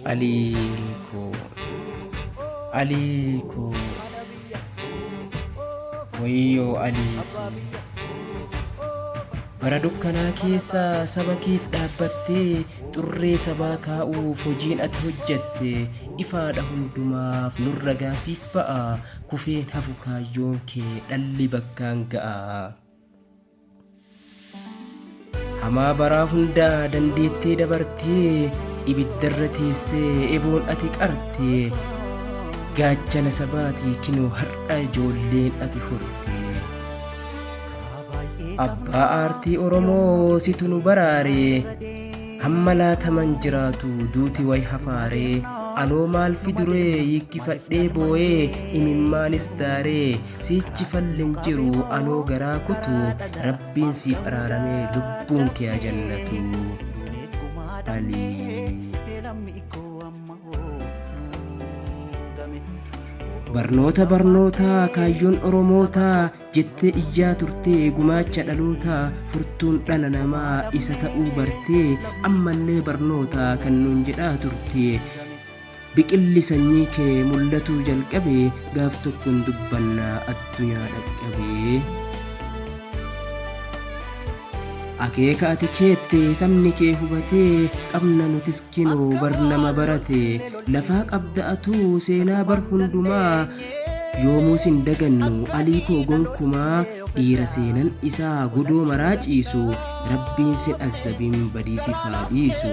Alii koo Alii koo wayyoo Alii koo. Bara dukkanaa keessa saba keef dhaabbattee xurree sabaa kaa'uuf hojiin ati hojjette ifaadha hundumaaf nurra gaasiif ba'a kufeen hafu kaayyoon kee dhalli bakkaan ga'a. Hamaa baraa hundaa dandeettee dabartee ibiddarra teessee eboon ati qarte gaachana sabaati kinoo har'a ijoolleen ati horte. Abbaa aartii Oromoo situ nu baraare hamma laataman jiraatu duuti way hafaare anoo maal fiduree hiikkifadhee boo'ee imimmaanis daaree siichi fallin jiru anoo garaa kutu rabbiin siif araaramee lubbuun kee haa jannatu. Alii. Barnoota barnootaa kaayyoon Oromootaa jettee iyyaa turtee gumaacha dhalootaa furtuun dhala namaa isa ta'uu bartee ammallee barnoota kan nuun jedhaa turte biqilli sanyii kee mul'atuu jalqabe gaaf tokkoon dubbannaa addunyaa dhaqqabe. Akeeka ati keette sabni kee hubatee qabna nutis kinoo bar nama barate lafaa qabda atuu seenaa bar hundumaa yoomuu sin dagannu alii koo gonkumaa dhiira seenan isaa godoo maraa ciisu rabbiin sin azzabin badiisiif haa dhiisu.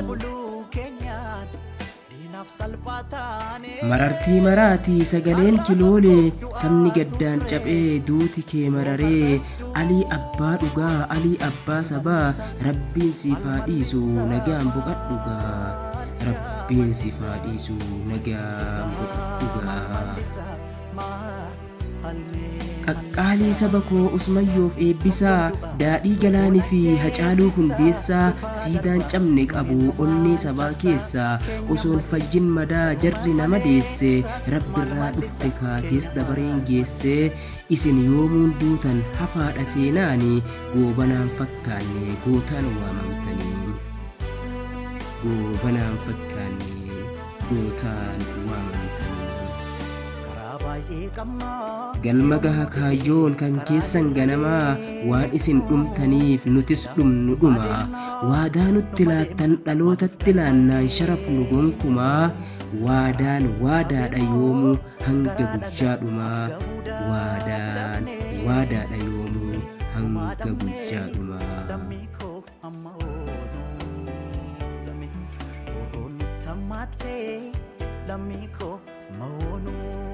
Marartee maraatii sagaleen kiloolee sabni gaddaan caphee duuti kee mararee alii abbaa dhugaa alii abbaa sabaa rabbiin siif haa dhiisu nagaan boqadhugaa rabbiin siif haa dhiisu nagaan boqadhugaa. Qaqqaalii saba koo Usmayyoof eebbisaa daadhii galaanii fi Hacaaluu Hundeessaa siidaan cabne qabu onnee sabaa keessaa osoon fayyin madaa jarri nama deesse rabbirraa dhufte kaatees dabareen geesse isin yoomuun duutan hafaadha seenaani goobanaan fakkaanne gootaan waamamtanii goobanaan fakkaanne gootaan waamamtanii. Galma gaha kaayyoon kan keessan ganamaa waan isin dhumtaniif nutis dhumnu dhuma waadaa nutti laattan dhalootatti laannaan sharafnu gonkumaa waadaan waadaadha yoomuu hanga guyyaa dhumaa waadaan waadaadha yoomuu hanga guyyaa dhumaa. Lammii koo amma oonuu.